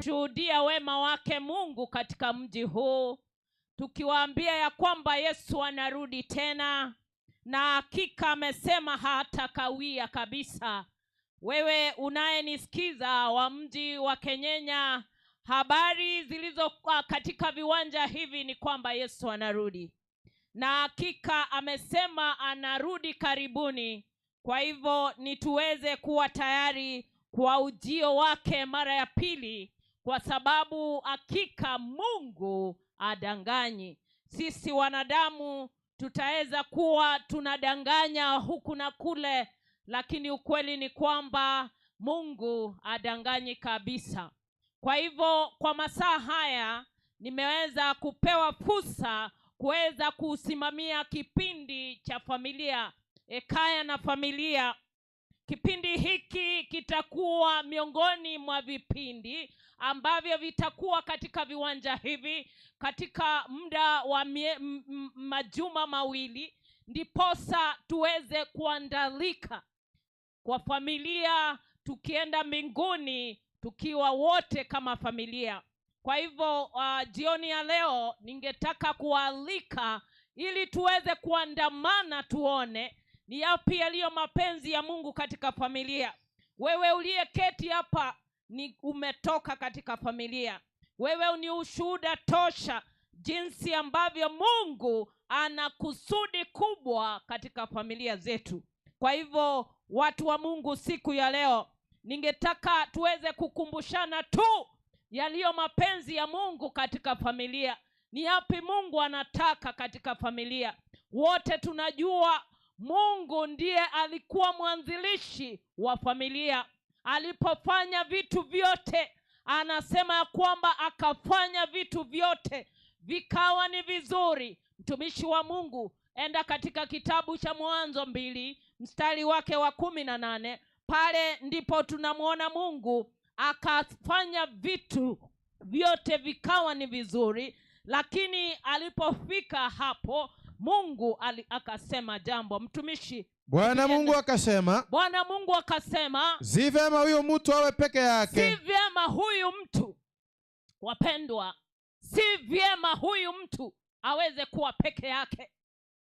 Shuhudia wema wake Mungu katika mji huu, tukiwaambia ya kwamba Yesu anarudi tena, na hakika amesema hatakawia kabisa. Wewe unayenisikiza wa mji wa Kenyenya, habari zilizo katika viwanja hivi ni kwamba Yesu anarudi, na hakika amesema anarudi karibuni. Kwa hivyo ni tuweze kuwa tayari kwa ujio wake mara ya pili, kwa sababu hakika Mungu adanganyi. Sisi wanadamu tutaweza kuwa tunadanganya huku na kule, lakini ukweli ni kwamba Mungu adanganyi kabisa. Kwa hivyo kwa masaa haya nimeweza kupewa fursa kuweza kusimamia kipindi cha familia, Ekaya na Familia. Kipindi hiki kitakuwa miongoni mwa vipindi ambavyo vitakuwa katika viwanja hivi katika muda wa majuma mawili, ndiposa tuweze kuandalika kwa familia, tukienda mbinguni tukiwa wote kama familia. Kwa hivyo jioni ya leo ningetaka kualika ili tuweze kuandamana, tuone ni yapi yaliyo mapenzi ya Mungu katika familia. Wewe uliyeketi hapa ni umetoka katika familia. Wewe ni ushuhuda tosha jinsi ambavyo Mungu ana kusudi kubwa katika familia zetu. Kwa hivyo watu wa Mungu, siku ya leo ningetaka tuweze kukumbushana tu yaliyo mapenzi ya Mungu katika familia. Ni yapi Mungu anataka katika familia? Wote tunajua Mungu ndiye alikuwa mwanzilishi wa familia. Alipofanya vitu vyote, anasema kwamba akafanya vitu vyote vikawa ni vizuri. Mtumishi wa Mungu, enda katika kitabu cha Mwanzo 2 mstari wake wa 18. Pale ndipo tunamuona Mungu akafanya vitu vyote vikawa ni vizuri, lakini alipofika hapo Mungu akasema jambo. Mtumishi, Bwana Mungu akasema, Bwana Mungu akasema, si vyema huyu mtu awe peke yake. Si vyema huyu mtu, wapendwa, si vyema huyu mtu aweze kuwa peke yake.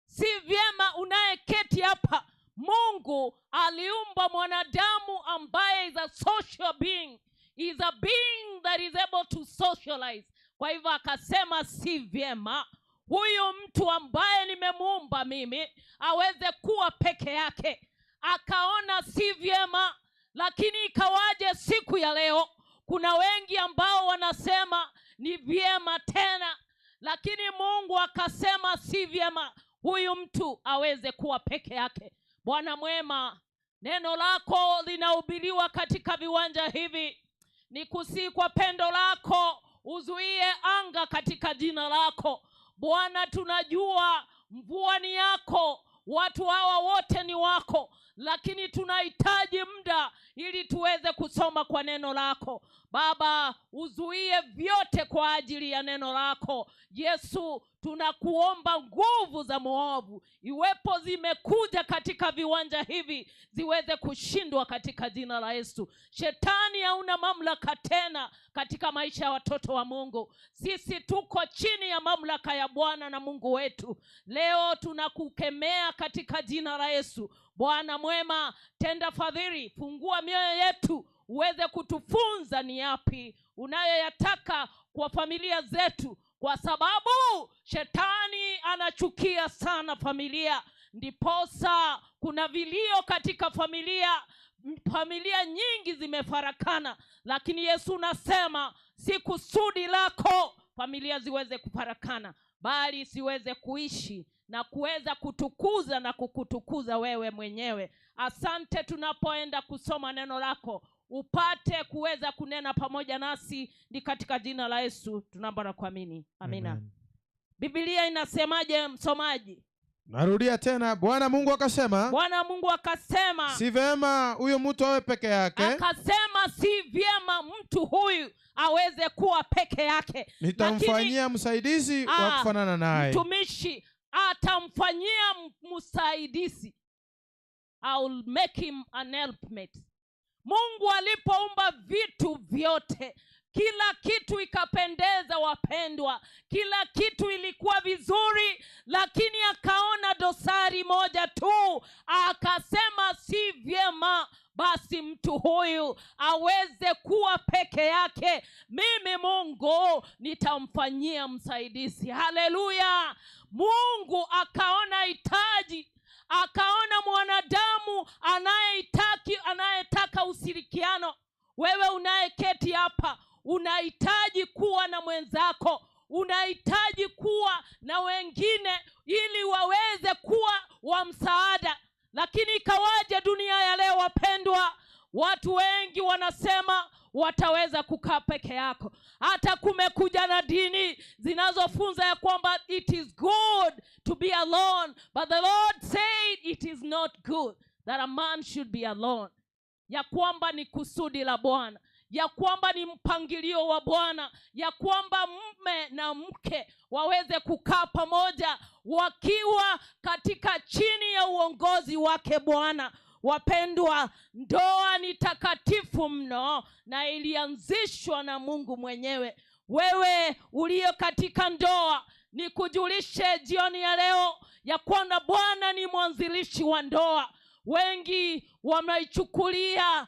Si vyema unayeketi hapa. Mungu aliumba mwanadamu ambaye is a social being, is a being that is able to socialize. Kwa hivyo akasema si vyema huyu mtu ambaye nimemuumba mimi aweze kuwa peke yake. Akaona si vyema. Lakini ikawaje siku ya leo kuna wengi ambao wanasema ni vyema tena, lakini Mungu akasema si vyema huyu mtu aweze kuwa peke yake. Bwana mwema, neno lako linahubiriwa katika viwanja hivi. Nikusihi kwa pendo lako uzuie anga katika jina lako. Bwana, tunajua mvua ni yako, watu hawa wote ni wako, lakini tunahitaji muda ili tuweze kusoma kwa neno lako. Baba, uzuie vyote kwa ajili ya neno lako. Yesu, tunakuomba nguvu za muovu iwepo zimekuja katika viwanja hivi ziweze kushindwa katika jina la Yesu. Shetani hauna mamlaka tena katika maisha ya watoto wa Mungu. Sisi tuko chini ya mamlaka ya Bwana na Mungu wetu. Leo tunakukemea katika jina la Yesu. Bwana mwema, tenda fadhili, fungua mioyo yetu uweze kutufunza ni yapi unayoyataka kwa familia zetu, kwa sababu shetani anachukia sana familia. Ndiposa kuna vilio katika familia, familia nyingi zimefarakana, lakini Yesu unasema si kusudi lako familia ziweze kufarakana, bali siweze kuishi na kuweza kutukuza na kukutukuza wewe mwenyewe. Asante, tunapoenda kusoma neno lako upate kuweza kunena pamoja nasi, ni katika jina la Yesu tunaomba na kuamini. Amina. Amen. Biblia inasemaje msomaji? Narudia tena, Bwana Mungu akasema, Bwana Mungu akasema, si vyema huyo mtu awe peke yake. Akasema si vyema mtu huyu aweze kuwa peke yake. Nitamfanyia msaidizi wa kufanana naye. Mtumishi atamfanyia msaidizi. I will make him an helpmate. Mungu alipoumba vitu vyote, Kila kitu ikapendeza wapendwa, kila kitu ilikuwa vizuri, lakini akaona dosari moja tu, akasema si vyema basi mtu huyu aweze kuwa peke yake, mimi Mungu nitamfanyia msaidizi. Haleluya! Mungu akaona hitaji, akaona mwanadamu anayetaka ushirikiano. Wewe unayeketi hapa unahitaji kuwa na mwenzako, unahitaji kuwa na wengine ili waweze kuwa wa msaada. Lakini ikawaje dunia ya leo wapendwa? Watu wengi wanasema wataweza kukaa peke yako. Hata kumekuja na dini zinazofunza ya kwamba it is good to be alone, but the Lord said it is not good that a man should be alone. Ya kwamba ni kusudi la Bwana, ya kwamba ni mpangilio wa Bwana, ya kwamba mume na mke waweze kukaa pamoja wakiwa katika chini ya uongozi wake Bwana. Wapendwa, ndoa ni takatifu mno na ilianzishwa na Mungu mwenyewe. Wewe uliyo katika ndoa, nikujulishe jioni ya leo ya kwamba Bwana ni mwanzilishi wa ndoa. Wengi wameichukulia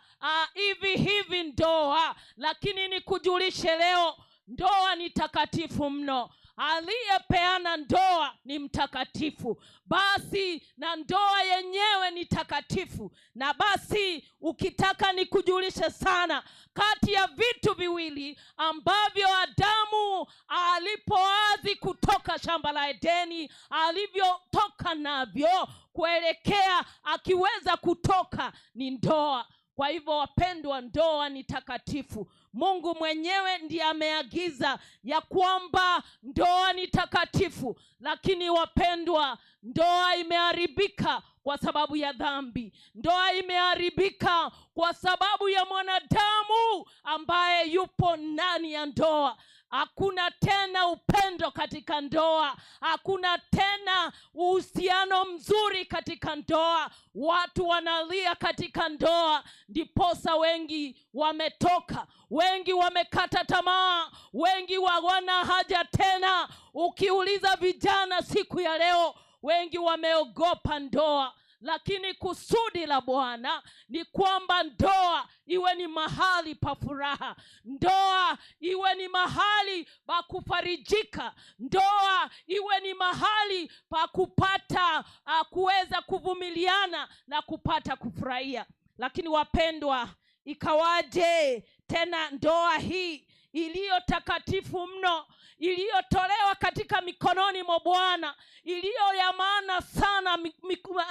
hivi hivi ndoa, lakini nikujulishe leo, ndoa ni takatifu mno. Aliyepeana ndoa ni mtakatifu, basi na ndoa yenyewe ni takatifu. Na basi ukitaka nikujulishe sana, kati ya vitu viwili ambavyo Adamu alipoazi kutoka shamba la Edeni, alivyotoka navyo kuelekea akiweza kutoka, ni ndoa. Kwa hivyo wapendwa, ndoa ni takatifu. Mungu mwenyewe ndiye ameagiza ya kwamba ndoa ni takatifu. Lakini wapendwa, ndoa imeharibika kwa sababu ya dhambi. Ndoa imeharibika kwa sababu ya mwanadamu ambaye yupo ndani ya ndoa. Hakuna tena upendo katika ndoa, hakuna tena uhusiano mzuri katika ndoa. Watu wanalia katika ndoa, ndiposa wengi wametoka, wengi wamekata tamaa, wengi hawana haja tena. Ukiuliza vijana siku ya leo, wengi wameogopa ndoa. Lakini kusudi la Bwana ni kwamba ndoa iwe ni mahali pa furaha, ndoa iwe ni mahali pa kufarijika, ndoa iwe ni mahali pa kupata kuweza kuvumiliana na kupata kufurahia. Lakini wapendwa, ikawaje tena ndoa hii iliyo takatifu mno, iliyotolewa katika mikononi mwa Bwana, iliyo ya maana sana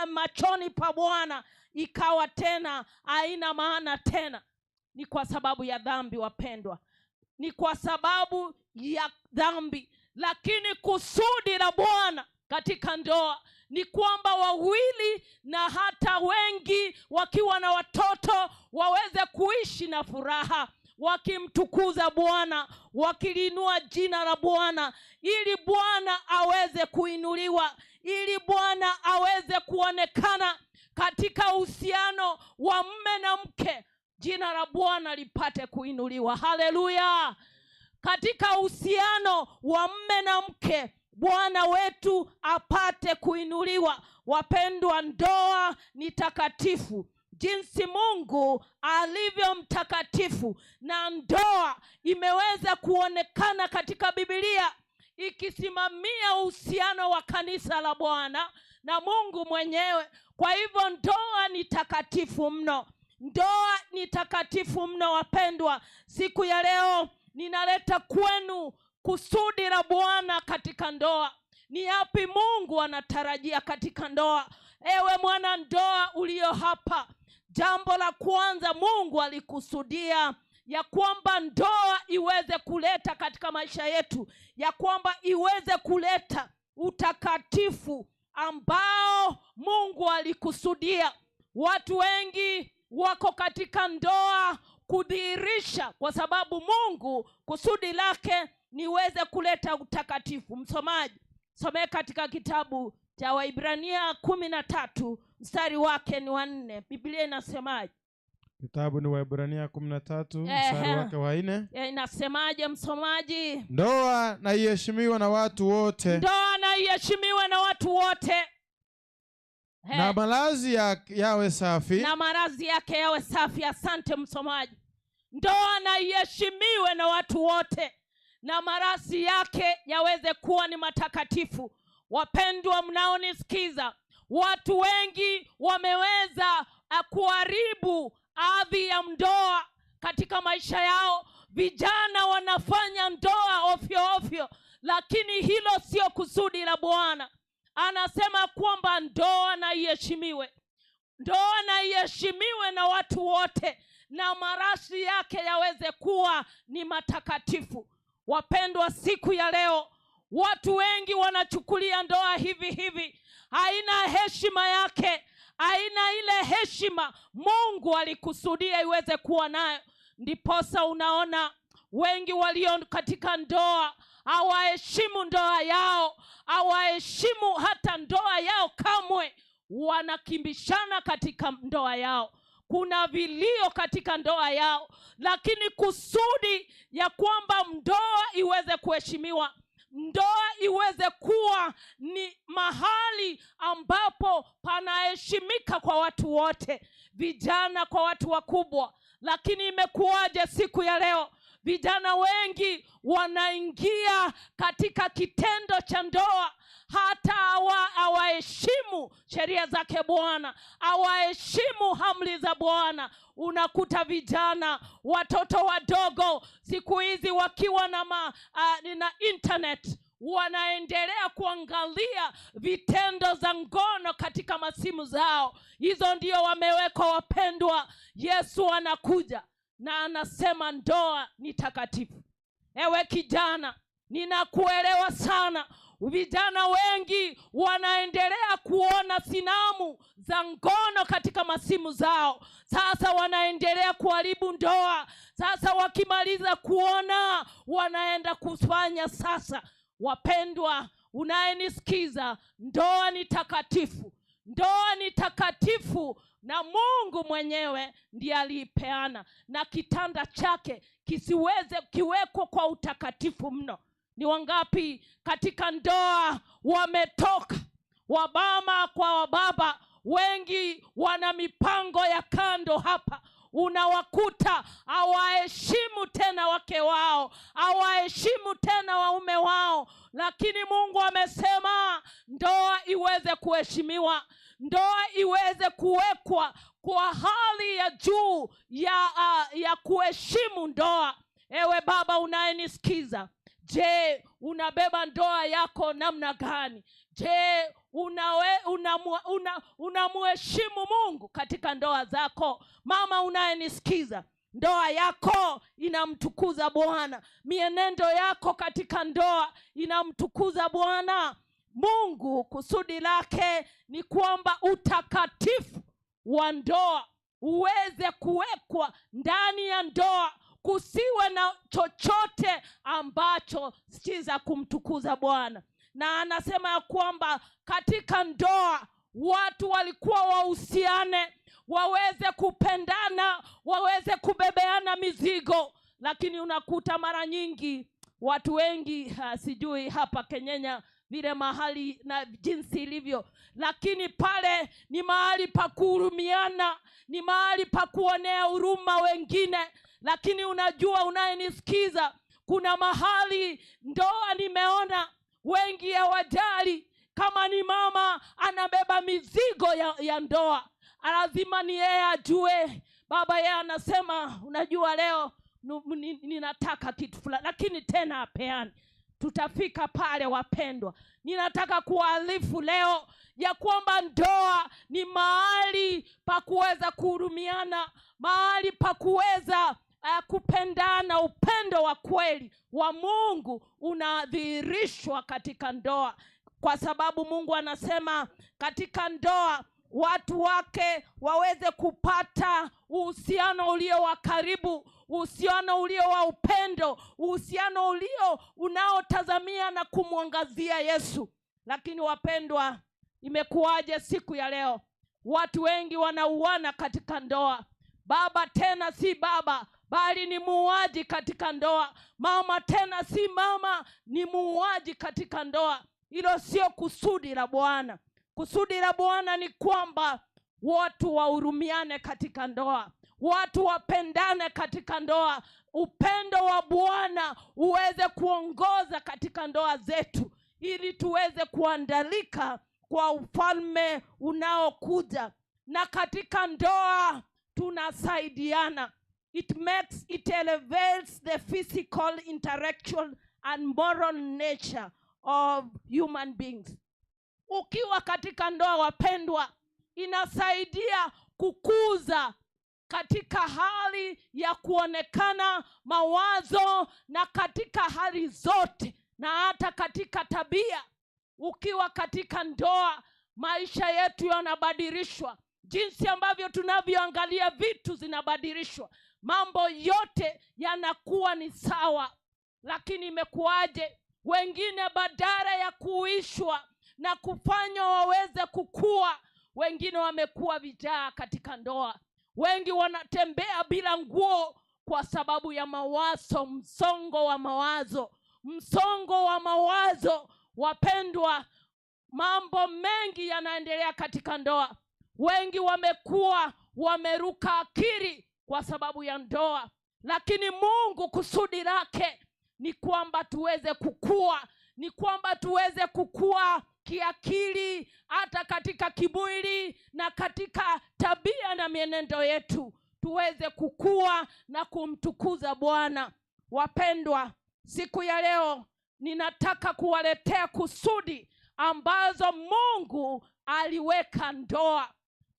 machoni pa Bwana, ikawa tena haina maana tena? Ni kwa sababu ya dhambi wapendwa, ni kwa sababu ya dhambi. Lakini kusudi la Bwana katika ndoa ni kwamba wawili na hata wengi wakiwa na watoto waweze kuishi na furaha, wakimtukuza Bwana, wakiliinua jina la Bwana, ili Bwana aweze kuinuliwa, ili Bwana aweze kuonekana katika uhusiano wa mume na mke, jina la Bwana lipate kuinuliwa. Haleluya! Katika uhusiano wa mume na mke, Bwana wetu apate kuinuliwa. Wapendwa, ndoa ni takatifu jinsi Mungu alivyo mtakatifu, na ndoa imeweza kuonekana katika Biblia ikisimamia uhusiano wa kanisa la Bwana na Mungu mwenyewe. Kwa hivyo ndoa ni takatifu mno, ndoa ni takatifu mno. Wapendwa, siku ya leo ninaleta kwenu kusudi la Bwana katika ndoa. Ni yapi Mungu anatarajia katika ndoa? Ewe mwana ndoa ulio hapa, jambo la kwanza Mungu alikusudia ya kwamba ndoa iweze kuleta katika maisha yetu, ya kwamba iweze kuleta utakatifu ambao Mungu alikusudia. Watu wengi wako katika ndoa kudhihirisha, kwa sababu Mungu kusudi lake niweze kuleta utakatifu. Msomaji, somee katika kitabu cha Waibrania 13 mstari wake ni wa 4. Biblia inasemaje? Kitabu ni Waebrania 13 mstari wake wa 4. Inasemaje msomaji? Ndoa na iheshimiwe na watu wote. Ndoa na iheshimiwe na watu wote. Na malazi yawe safi. Na malazi yake yawe safi. Asante msomaji. Ndoa na iheshimiwe na watu wote, na malazi yake yaweze kuwa ni matakatifu. Wapendwa mnaonisikiza, watu wengi wameweza kuharibu hadhi ya ndoa katika maisha yao. Vijana wanafanya ndoa ovyo ovyo, lakini hilo sio kusudi la Bwana. Anasema kwamba ndoa na iheshimiwe. Ndoa na iheshimiwe na watu wote, na marashi yake yaweze kuwa ni matakatifu. Wapendwa, siku ya leo watu wengi wanachukulia ndoa hivi hivi, haina heshima yake, haina ile heshima Mungu alikusudia iweze kuwa nayo. Ndiposa unaona wengi walio katika ndoa hawaheshimu ndoa yao, hawaheshimu hata ndoa yao kamwe. Wanakimbishana katika ndoa yao, kuna vilio katika ndoa yao, lakini kusudi ya kwamba ndoa iweze kuheshimiwa, ndoa iweze kuwa ni mahali ambapo panaheshimika kwa watu wote, vijana kwa watu wakubwa. Lakini imekuwaje siku ya leo? Vijana wengi wanaingia katika kitendo cha ndoa, hata hawaheshimu sheria zake Bwana, hawaheshimu amri za Bwana. Unakuta vijana, watoto wadogo siku hizi wakiwa na na internet, wanaendelea kuangalia vitendo za ngono katika masimu zao. Hizo ndio wamewekwa wapendwa. Yesu anakuja na anasema ndoa ni takatifu. Ewe kijana, ninakuelewa sana. Vijana wengi wanaendelea kuona sinamu za ngono katika masimu zao. Sasa wanaendelea kuharibu ndoa. Sasa wakimaliza kuona wanaenda kufanya sasa. Wapendwa unayenisikiza, ndoa ni takatifu. Ndoa ni takatifu na Mungu mwenyewe ndiye aliipeana, na kitanda chake kisiweze kiwekwa kwa utakatifu mno. Ni wangapi katika ndoa wametoka, wabama kwa wababa, wengi wana mipango ya kando hapa. Unawakuta hawaheshimu tena wake wao, hawaheshimu tena waume wao. Lakini Mungu amesema ndoa iweze kuheshimiwa, ndoa iweze kuwekwa kwa hali ya juu ya kuheshimu ndoa. Ewe baba unayenisikiza, je, unabeba ndoa yako namna gani? Je, unamheshimu Mungu katika ndoa zako? Mama unayenisikiza, ndoa yako inamtukuza Bwana? Mienendo yako katika ndoa inamtukuza Bwana Mungu? Kusudi lake ni kwamba utakatifu wa ndoa uweze kuwekwa ndani ya ndoa, kusiwe na chochote ambacho si za kumtukuza Bwana. Na anasema ya kwamba katika ndoa watu walikuwa wahusiane, waweze kupendana, waweze kubebeana mizigo. Lakini unakuta mara nyingi watu wengi, sijui hapa Kenyenya vile mahali na jinsi ilivyo, lakini pale ni mahali pa kuhurumiana, ni mahali pa kuonea huruma wengine. Lakini unajua unayenisikiza, kuna mahali ndoa nimeona wengi hawajali. Kama ni mama anabeba mizigo ya ndoa, lazima ni yeye ajue. Baba yeye anasema unajua leo ninataka kitu fulani, lakini tena apeani. Tutafika pale wapendwa. Ninataka kuwaarifu leo ya kwamba ndoa ni mahali pa kuweza kuhurumiana, mahali pa kuweza kupendana. Upendo wa kweli wa Mungu unadhihirishwa katika ndoa, kwa sababu Mungu anasema katika ndoa watu wake waweze kupata uhusiano ulio wa karibu, uhusiano ulio wa upendo, uhusiano ulio unaotazamia na kumwangazia Yesu. Lakini wapendwa, imekuwaje siku ya leo? Watu wengi wanauana katika ndoa. Baba tena si baba, bali ni muuaji katika ndoa. Mama tena si mama, ni muuaji katika ndoa. Hilo sio kusudi la Bwana. Kusudi la Bwana ni kwamba watu wahurumiane katika ndoa, watu wapendane katika ndoa. Upendo wa Bwana uweze kuongoza katika ndoa zetu, ili tuweze kuandalika kwa ufalme unaokuja. Na katika ndoa tunasaidiana. It elevates the physical, intellectual and moral nature of human beings. Ukiwa katika ndoa, wapendwa, inasaidia kukuza katika hali ya kuonekana mawazo na katika hali zote na hata katika tabia. Ukiwa katika ndoa, maisha yetu yanabadilishwa. Jinsi ambavyo tunavyoangalia vitu zinabadilishwa. Mambo yote yanakuwa ni sawa. Lakini imekuwaje? Wengine badala ya kuishwa na kufanywa waweze kukua, wengine wamekuwa vijaa katika ndoa. Wengi wanatembea bila nguo kwa sababu ya mawazo, msongo wa mawazo. Msongo wa mawazo, wapendwa, mambo mengi yanaendelea katika ndoa. Wengi wamekuwa wameruka akili kwa sababu ya ndoa. Lakini Mungu kusudi lake ni kwamba tuweze kukua, ni kwamba tuweze kukua kiakili, hata katika kimwili na katika tabia na mienendo yetu, tuweze kukua na kumtukuza Bwana. Wapendwa, siku ya leo ninataka kuwaletea kusudi ambazo Mungu aliweka ndoa.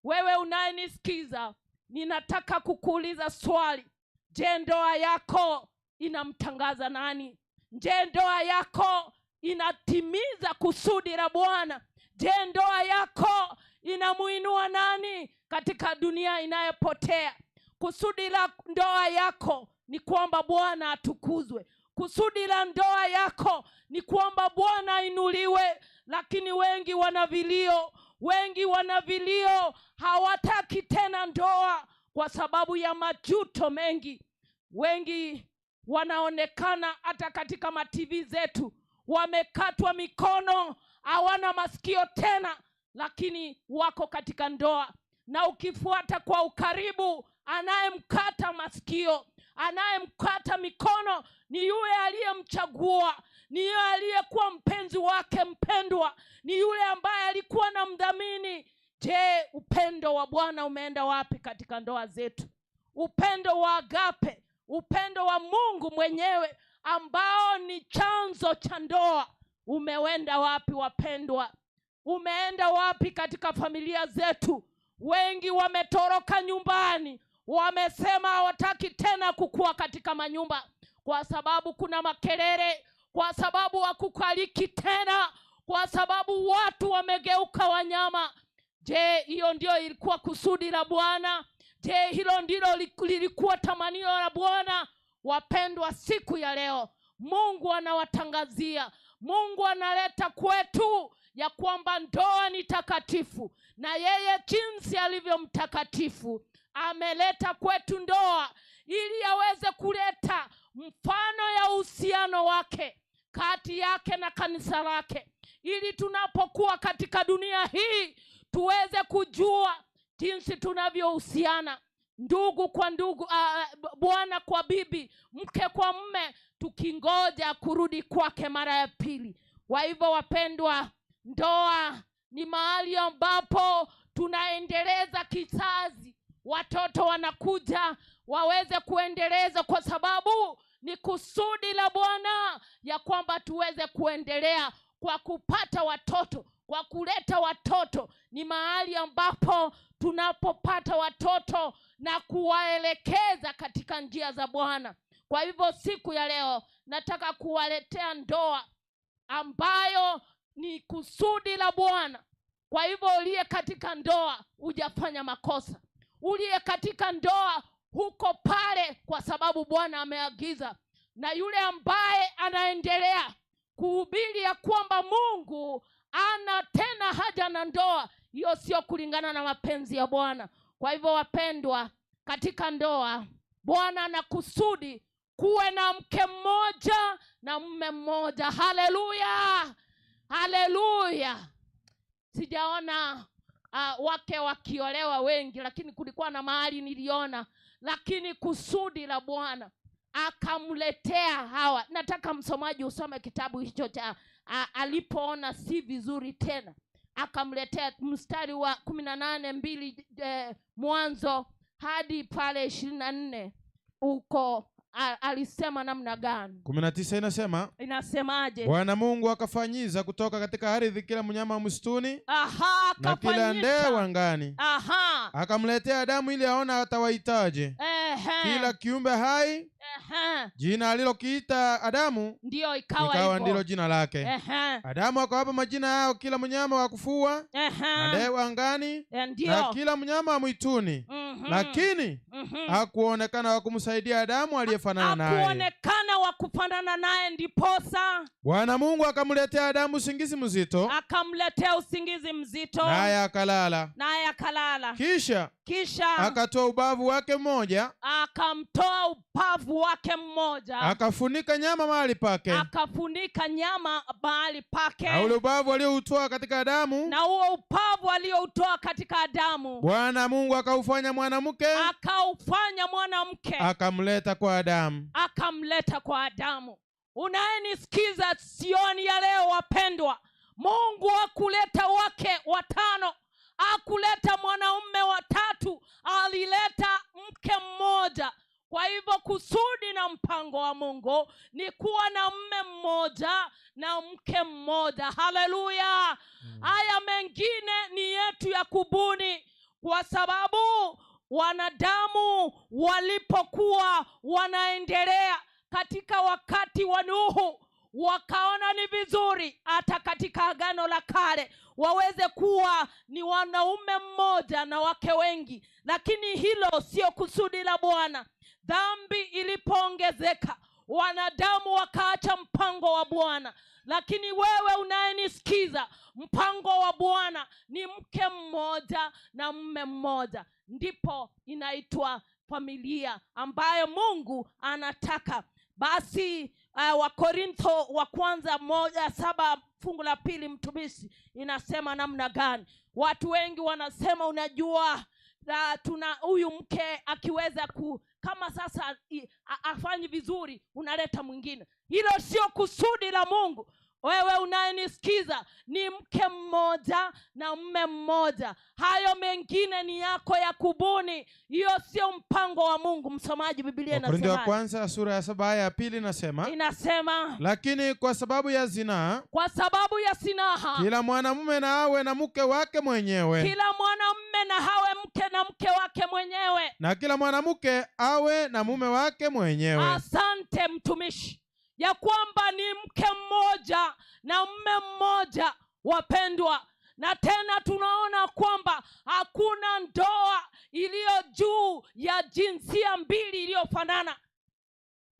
Wewe unayenisikiza, ninataka kukuuliza swali. Je, ndoa yako inamtangaza nani? Je, ndoa yako inatimiza kusudi la Bwana? Je, ndoa yako inamuinua nani katika dunia inayopotea? Kusudi la ndoa yako ni kwamba Bwana atukuzwe. Kusudi la ndoa yako ni kwamba Bwana ainuliwe. Lakini wengi wana vilio, wengi wana vilio, hawataki tena ndoa kwa sababu ya majuto mengi. Wengi wanaonekana hata katika ma-TV zetu wamekatwa mikono, hawana masikio tena, lakini wako katika ndoa. Na ukifuata kwa ukaribu, anayemkata masikio, anayemkata mikono ni yule aliyemchagua, ni yule aliyekuwa mpenzi wake mpendwa, ni yule ambaye alikuwa na mdhamini. Je, upendo wa Bwana umeenda wapi katika ndoa zetu? Upendo wa agape, upendo wa Mungu mwenyewe ambao ni chanzo cha ndoa, umeenda wapi wapendwa? Umeenda wapi katika familia zetu? Wengi wametoroka nyumbani, wamesema hawataki tena kukua katika manyumba kwa sababu kuna makelele, kwa sababu hakukaliki tena, kwa sababu watu wamegeuka wanyama. Je, hiyo ndio ilikuwa kusudi la Bwana? Je, hilo ndilo lilikuwa tamanio la Bwana? Wapendwa, siku ya leo Mungu anawatangazia, Mungu analeta kwetu ya kwamba ndoa ni takatifu, na yeye jinsi alivyo mtakatifu ameleta kwetu ndoa ili aweze kuleta mfano ya uhusiano wake kati yake na kanisa lake, ili tunapokuwa katika dunia hii tuweze kujua jinsi tunavyohusiana, ndugu kwa ndugu, bwana kwa bibi, mke kwa mume, tukingoja kurudi kwake mara ya pili. Kwa hivyo wapendwa, ndoa ni mahali ambapo tunaendeleza kizazi. Watoto wanakuja waweze kuendeleza, kwa sababu ni kusudi la Bwana ya kwamba tuweze kuendelea kwa kupata watoto, kwa kuleta watoto. Ni mahali ambapo tunapopata watoto na kuwaelekeza katika njia za Bwana. Kwa hivyo siku ya leo nataka kuwaletea ndoa ambayo ni kusudi la Bwana. Kwa hivyo uliye katika ndoa hujafanya makosa. Uliye katika ndoa huko pale kwa sababu Bwana ameagiza. Na yule ambaye anaendelea kuhubiri ya kwamba Mungu ana tena haja na ndoa, hiyo sio kulingana na mapenzi ya Bwana. Kwa hivyo wapendwa, Katika ndoa Bwana anakusudi kuwe na mke mmoja na mume mmoja. Haleluya, haleluya. Sijaona wake wakiolewa wengi, lakini kulikuwa na mahali niliona. Lakini kusudi la Bwana akamletea Hawa. Nataka msomaji usome kitabu hicho cha alipoona si vizuri tena akamletea, mstari wa 18:2 Mwanzo hadi pale 24 uko alisema namna gani? 19 inasema, inasemaje? Bwana Mungu akafanyiza kutoka katika ardhi kila mnyama wa msituni, na kila ndege wa angani. Akamletea Adamu ili aone atawahitaji. Kila kiumbe hai, jina alilokiita Adamu ndio ikawa ndilo jina lake. Adamu akawapa majina yao kila mnyama wa kufua, na ndege wa angani, na kila mnyama wa mwituni. Lakini hakuonekana wa kumsaidia Adamu aliyefanana naye. Hakuonekana wa kufanana naye. Ndiposa Bwana Mungu akamletea Adamu usingizi mzito. Akamletea usingizi mzito. Naye akalala. Naye akalala. Kisha akatoa ubavu wake mmoja. Akamtoa ubavu wake mmoja. Akafunika nyama mahali pake. Akafunika nyama mahali pake. Na ule ubavu alioutoa katika Adamu. Na huo ubavu alioutoa katika Adamu. Bwana Mungu akaufanya mwanamke. Akaufanya mwanamke. Akamleta kwa Adamu. Akamleta kwa Adamu. Unayenisikiza sioni ya leo wapendwa, Mungu hakuleta wake watano, hakuleta mwanaume watatu, alileta mke mmoja. Kwa hivyo kusudi na mpango wa Mungu ni kuwa na mume mmoja na mke mmoja. Haleluya. Haya mengine ni yetu ya kubuni, kwa sababu wanadamu walipokuwa wanaendelea katika wakati wa Nuhu, wakaona ni vizuri hata katika Agano la Kale waweze kuwa ni wanaume mmoja na wake wengi, lakini hilo sio kusudi la Bwana. Dhambi ilipoongezeka, wanadamu wakaacha mpango wa Bwana. Lakini wewe unayenisikiza, mpango wa Bwana ni mke mmoja na mume mmoja. Ndipo inaitwa familia ambayo Mungu anataka. Basi Wakorintho wa kwanza 1:7 fungu la 2, mtumishi, inasema namna gani? Watu wengi wanasema unajua, tuna huyu mke akiweza kama sasa afanyi vizuri unaleta mwingine. Hilo sio kusudi la Mungu. Wewe unayenisikiza, ni mke mmoja na mume mmoja. Hayo mengine ni yako ya kubuni. Hiyo sio mpango wa Mungu. Msomaji, Biblia inasema. Wakorintho wa kwanza sura ya 7 aya ya 2 inasema. Inasema, lakini kwa sababu ya zinaa, kwa sababu ya sinaha, kila mwanamume na awe na mke wake mwenyewe. Kila mwanamume na awe mke na mke wake mwenyewe. Na kila mwanamke awe na mume wake mwenyewe. Asante mtumishi, ya kwamba ni mke mmoja na mume mmoja, wapendwa. Na tena tunaona kwamba hakuna ndoa iliyo juu ya jinsia mbili iliyofanana.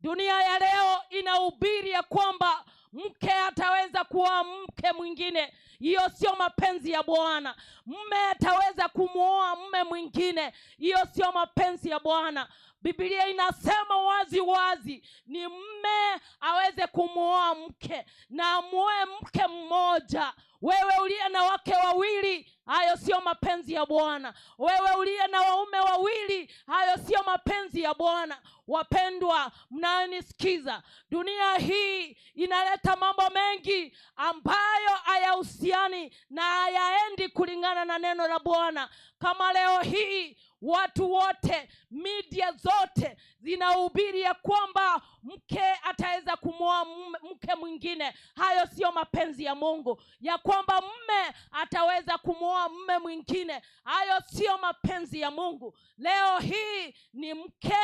Dunia ya leo inahubiri ya kwamba mke ataweza kuoa mke mwingine. Hiyo sio mapenzi ya Bwana. Mume ataweza kumuoa mume mwingine. Hiyo sio mapenzi ya Bwana. Biblia inasema wazi wazi ni mume aweze kumuoa mke na amuoe mke mmoja. Wewe uliye na wake wawili, hayo sio mapenzi ya Bwana. Wewe uliye na waume wawili, hayo sio mapenzi ya Bwana. Wapendwa mnayonisikiza, dunia hii inaleta mambo mengi ambayo hayahusiani na hayaendi kulingana na neno la Bwana. Kama leo hii watu wote, media zote zinahubiri ya kwamba mke ataweza kumwoa mke mwingine. Hayo sio mapenzi ya Mungu. Ya kwamba mume ataweza kumwoa mume mwingine, hayo sio mapenzi ya Mungu. Leo hii ni mke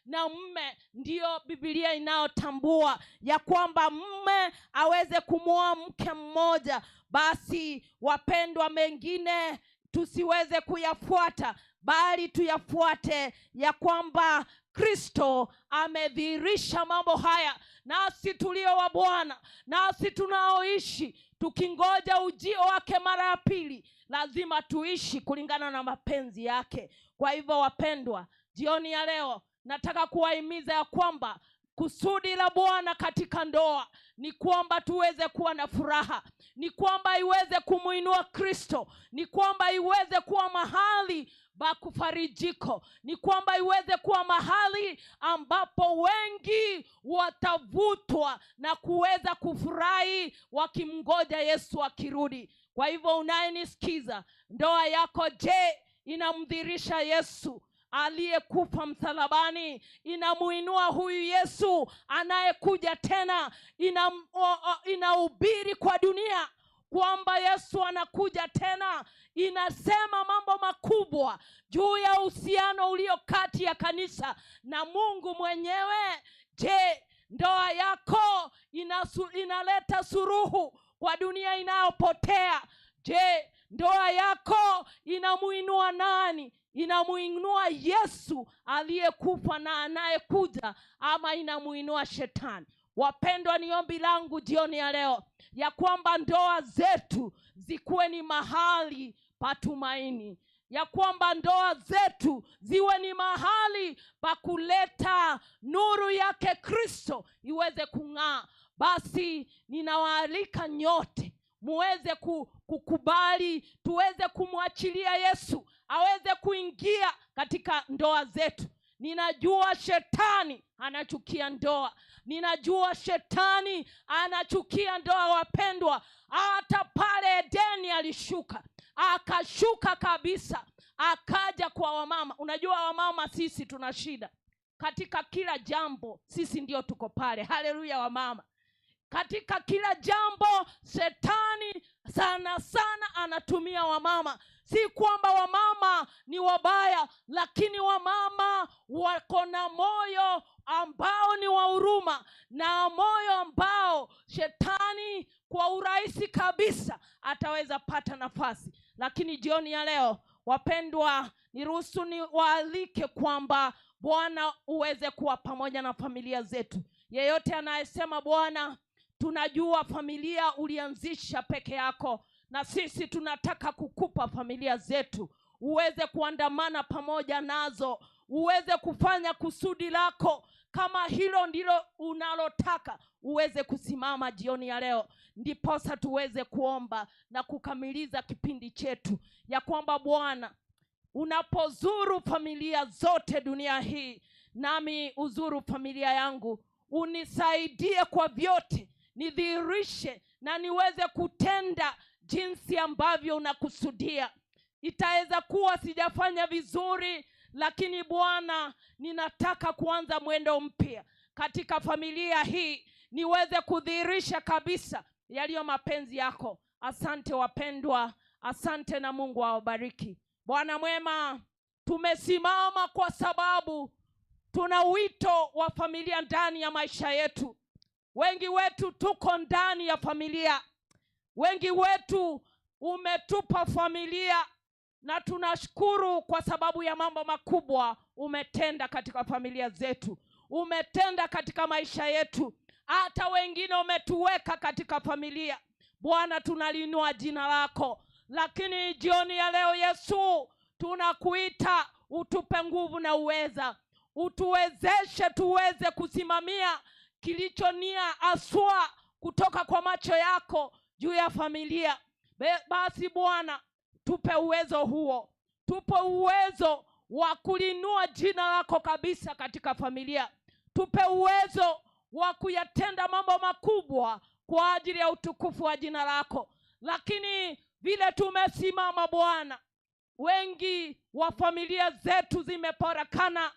na mume, ndio Biblia inayotambua ya kwamba mume aweze kumwoa mke mmoja. Basi wapendwa, mengine tusiweze kuyafuata, bali tuyafuate ya kwamba Kristo amedhihirisha mambo haya, nasi tulio wa Bwana, nasi tunaoishi tukingoja ujio wake mara ya pili, lazima tuishi kulingana na mapenzi yake. Kwa hivyo wapendwa, Jioni ya leo nataka kuwahimiza ya kwamba kusudi la Bwana katika ndoa ni kwamba tuweze kuwa na furaha, ni kwamba iweze kumuinua Kristo, ni kwamba iweze kuwa mahali pa kufarijiko, ni kwamba iweze kuwa mahali ambapo wengi watavutwa na kuweza kufurahi wakimngoja Yesu akirudi. Kwa hivyo unayenisikiza, ndoa yako je, inamdhihirisha Yesu aliyekufa msalabani? Inamuinua huyu Yesu anayekuja tena? Inahubiri kwa dunia kwamba Yesu anakuja tena? Inasema mambo makubwa juu ya uhusiano ulio kati ya kanisa na Mungu mwenyewe. Je, ndoa yako inaleta suruhu kwa dunia inayopotea? Je, ndoa yako inamuinua nani? Inamuinua Yesu aliyekufa na anayekuja, ama inamuinua shetani? Wapendwa, ni ombi langu jioni ya leo ya kwamba ndoa zetu zikuwe ni mahali pa tumaini, ya kwamba ndoa zetu ziwe ni mahali pa kuleta nuru yake Kristo iweze kung'aa. Basi ninawaalika nyote muweze kukubali, tuweze kumwachilia Yesu aweze kuingia katika ndoa zetu. Ninajua shetani anachukia ndoa. Ninajua shetani anachukia ndoa, wapendwa. Hata pale Edeni alishuka, akashuka kabisa, akaja kwa wamama. Unajua wamama sisi tuna shida katika kila jambo, sisi ndio tuko pale. Haleluya wamama. Katika kila jambo shetani sana sana anatumia wamama. Si kwamba wamama ni wabaya, lakini wamama wako na moyo ambao ni wa huruma, na moyo ambao shetani kwa urahisi kabisa ataweza pata nafasi. Lakini jioni ya leo wapendwa, niruhusu niwaalike kwamba Bwana uweze kuwa pamoja na familia zetu. Yeyote anayesema Bwana, tunajua familia ulianzisha peke yako, na sisi tunataka kukupa familia zetu, uweze kuandamana pamoja nazo, uweze kufanya kusudi lako. Kama hilo ndilo unalotaka, uweze kusimama jioni ya leo, ndiposa tuweze kuomba na kukamiliza kipindi chetu, ya kwamba Bwana unapozuru familia zote dunia hii, nami uzuru familia yangu, unisaidie kwa vyote, nidhihirishe na niweze kutenda jinsi ambavyo unakusudia. Itaweza kuwa sijafanya vizuri, lakini Bwana ninataka kuanza mwendo mpya katika familia hii, niweze kudhihirisha kabisa yaliyo mapenzi yako. Asante wapendwa, asante na Mungu awabariki. Bwana mwema, tumesimama kwa sababu tuna wito wa familia ndani ya maisha yetu. Wengi wetu tuko ndani ya familia. Wengi wetu umetupa familia, na tunashukuru kwa sababu ya mambo makubwa umetenda katika familia zetu, umetenda katika maisha yetu, hata wengine umetuweka katika familia. Bwana, tunalinua jina lako. Lakini jioni ya leo Yesu, tunakuita utupe nguvu na uweza, utuwezeshe tuweze kusimamia kilicho nia aswa kutoka kwa macho yako juu ya familia. Basi Bwana, tupe uwezo huo, tupe uwezo wa kulinua jina lako kabisa katika familia, tupe uwezo wa kuyatenda mambo makubwa kwa ajili ya utukufu wa jina lako. Lakini vile tumesimama Bwana, wengi wa familia zetu zimeparakana,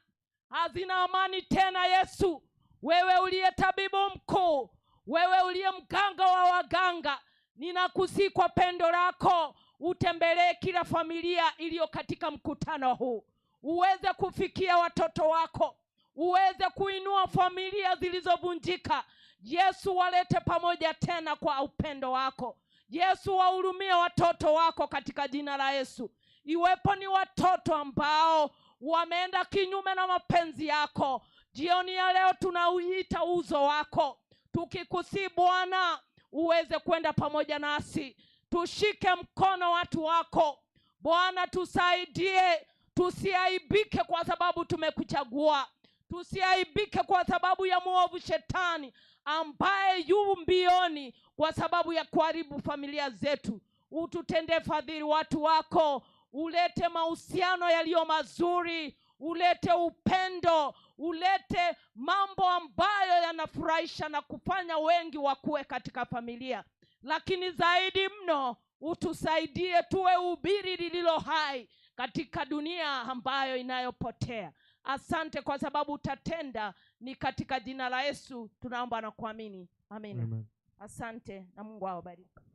hazina amani tena. Yesu, wewe uliye tabibu mkuu, wewe uliye mganga wa waganga, ninakusihi kwa pendo lako utembelee kila familia iliyo katika mkutano huu, uweze kufikia watoto wako, uweze kuinua familia zilizovunjika. Yesu, walete pamoja tena kwa upendo wako. Yesu, wahurumie watoto wako katika jina la Yesu. Iwepo ni watoto ambao wameenda kinyume na mapenzi yako, jioni ya leo tunauita uso wako, tukikusihi Bwana uweze kwenda pamoja nasi, tushike mkono watu wako Bwana, tusaidie Tusiaibike kwa sababu tumekuchagua. Tusiaibike kwa sababu ya mwovu shetani ambaye yu mbioni kwa sababu ya kuharibu familia zetu. Ututende fadhili watu wako, ulete mahusiano yaliyo mazuri, ulete upendo, ulete mambo ambayo yanafurahisha na kufanya wengi wakue katika familia. Lakini zaidi mno utusaidie tuwe ubiri lililo hai katika dunia ambayo inayopotea. Asante kwa sababu utatenda. Ni katika jina la Yesu tunaomba na kuamini. Amina. Amen. Asante na Mungu awabariki.